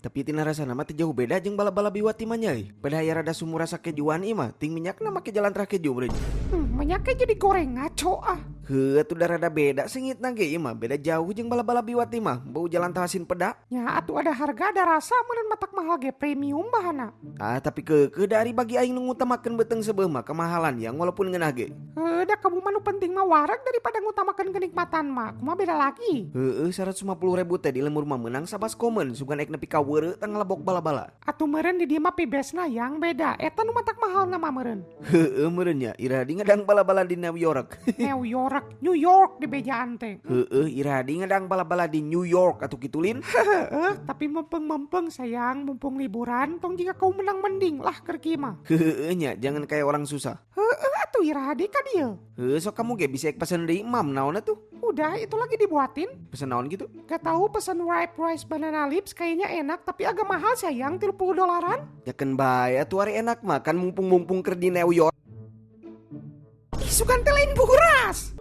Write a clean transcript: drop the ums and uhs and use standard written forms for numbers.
Tapi tina rasana mah teu jauh beda jeung bala-bala biwati mah nya euy. Pada aya rada sumur rasa kejuan ieu mah, ting minyakna make jalantara keju meureun. Minyaknya jadi goreng ngaco ah. Heuh, atuh da rada beda seungitna ge ieu mah, beda jauh jeung bala-bala biwati mah, bau jalantara hasin peda. Ya atuh ada harga ada rasa meureun matak mahal ge premium bahana. Ah, tapi keukeuh da ari bagi aing nu ngutamakeun beuteung seubeuh mah kemahalan yang walaupun ngeunah ge. Heuh, da kamu mah nu penting mah wareg daripada ngutamakeun kenikmatan mah. Kumaha beda lagi. Heueuh, 150 ribu teh di lembur mah meunang sabaskomeun, sugan ek nepi ka weureu tah ngalebok bala-bala. Atuh meureun di dieu mah pibesna yang beda. Eta nu matak mahalna mah meureun. Heueuh meureun nya, iraha di ngadang bala-bala di New York. New York, New York di bejaan teh. Heueuh, iraha di ngadang bala-bala di New York atuh kitu lin. Heeh, tapi mumpung-mumpung sayang, mumpung liburan, tong jiga kau menang mending lah keur kieu mah. Heueuh nya, jangan kayak orang susah. Heueuh atuh iraha di ka dieu. Heueuh, sok kamu ge bisa ek pesen deui mam naon atuh? Udah, itu lagi dibuatin. Pesen naon gitu? Gak tahu, pesan wrap rice banana leaves kayaknya enak tapi agak mahal sayang, 30 dolaran. Ya keun bae atuh ari enak mah, kan mumpung-mumpung keur di New York. Ih, sugan teh lain buras.